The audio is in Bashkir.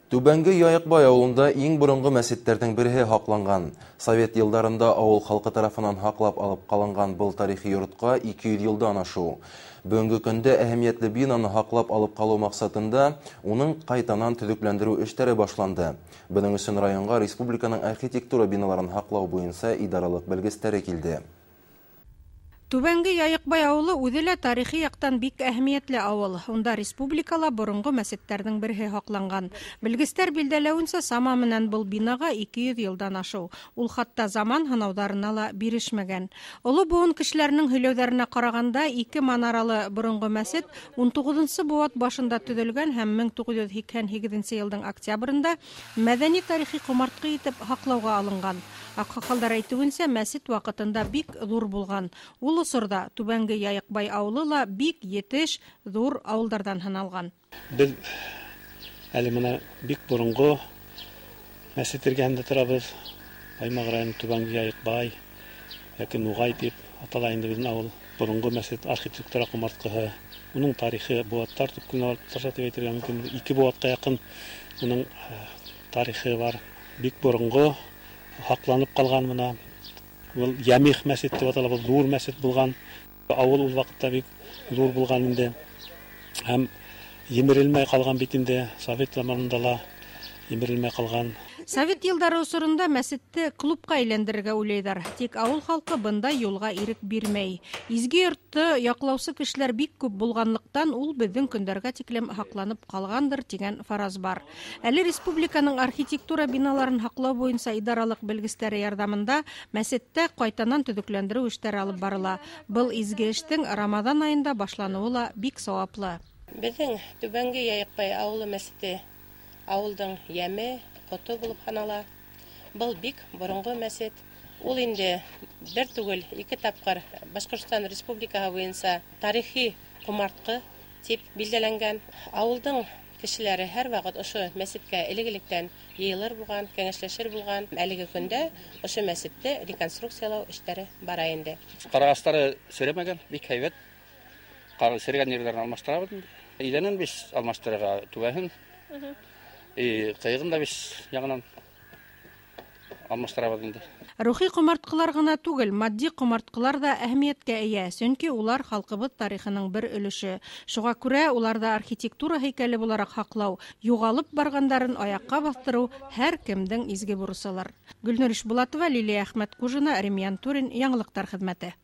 Түбәнге Яйыҡбай ауылында иң боронғо мәсеттәрҙең береһе һаҡланған. Совет йылдарында ауыл халҡы тарафынан һаҡлап алып ҡалынған был тарихи йортҡа 200 йылдан ашыу. Бөгөнгө көндә әһәмиәтле бинаны һаҡлап алып ҡалыу маҡсатында уның ҡайтанан төҙөкләндереү эштәре башланды. Бының өсөн районға республиканың архитектура биналарын һаҡлау буйынса идаралыҡ белгестәре килде. Түбәнге Яйыҡбай ауылы үҙе лә тарихи яҡтан бик әһәмиәтле ауыл. Унда республикала боронғо мәсеттәрҙең береһе һаҡланған. Белгестәр билдәләүенсә, сама менән был бинаға 200 йылдан ашыу. Ул хатта заман һынауҙарына ла бирешмәгән. Оло быуын кешеләренең һөйләүҙәренә ҡарағанда, ике манаралы боронғо мәсет 19-нсы быуат башында төҙөлгән һәм 1988 йылдың октябрендә мәҙәни тарихи ҡомартҡы итеп һаҡлауға алынған. Аҡһаҡалдар әйтеүенсә, мәсет ваҡытында бик ҙур булған. Ул осорҙа Түбәнге Яйыҡбай ауылы ла бик етеш, ҙур ауылдарҙан һаналған. Беҙ әле мына бик боронғо мәсет эргәһендә торабыҙ. Баймаҡ районы Түбәнге Яйыҡбай йәки Нуғай тип атала инде беҙҙең ауыл. Боронғо мәсет архитектура ҡомартҡыһы. Уның тарихы быуаттар төпкөнөнә барып тоташа тип әйтергә мөмкин. Ике быуатҡа яҡын уның тарихы бар. Бик боронғо һаҡланып ҡалған мына. Был Ямих мәсет тип атала, был ҙур мәсет булған. Ауыл ул ваҡытта бик ҙур булған инде. Һәм емерелмәй ҡалған бит инде, совет заманында ла емерелмәй ҡалған. Совет йылдары осоронда мәсетте клубҡа әйләндерергә уйлайҙар. Тик ауыл халҡы бындай юлға ирек бирмәй. Изге йортто яҡлаусы кешеләр бик күп булғанлыҡтан ул беҙҙең көндәргә тиклем һаҡланып ҡалғандыр тигән фараз бар. Әле республиканың архитектура биналарын һаҡлау буйынса идаралыҡ белгестәре ярҙамында мәсеттә ҡайтанан төҙөкләндереү эштәре алып барыла. Был изге эштең Рамаҙан айында башланыуы ла бик сауаплы. Беҙҙең Түбәнге Яйыҡбай ауылы мәсете ауылдың йәме, ҡото булып һанала. Был бик боронғо мәсет. Ул инде бер түгел, ике тапҡыр Башҡортостан Республикаһы буйынса тарихи ҡомартҡы тип билдәләнгән. Ауылдың кешеләре һәр ваҡыт ошо мәсеткә элек-электән йыйылыр булған, кәңәшләшер булған. Әлеге көндә ошо мәсетте реконструкциялау эштәре бара инде. Ҡарағастары серемәгән, бик һәйбәт. Серегән ерҙәрен алмаштырабыҙ инде. Иҙәнен беҙ алмаштырырға түбәһен. Ҡыйығын да беҙ яңынан алмаштырабыҙ инде. Рухи ҡомартҡылар ғына түгел, матди ҡомартҡылар ҙа әһәмиәткә эйә, сөнки улар халҡыбыҙ тарихының бер өлөшө. Шуға күрә уларҙы архитектура һәйкәле булараҡ һаҡлау, юғалып барғандарын аяҡҡа баҫтырыу һәр кемдең изге бурысылыр. Гөлнур Ишбулатова, Лилия Әхмәтҡужина, Ремьян Турин, Яңылыҡтар хеҙмәте.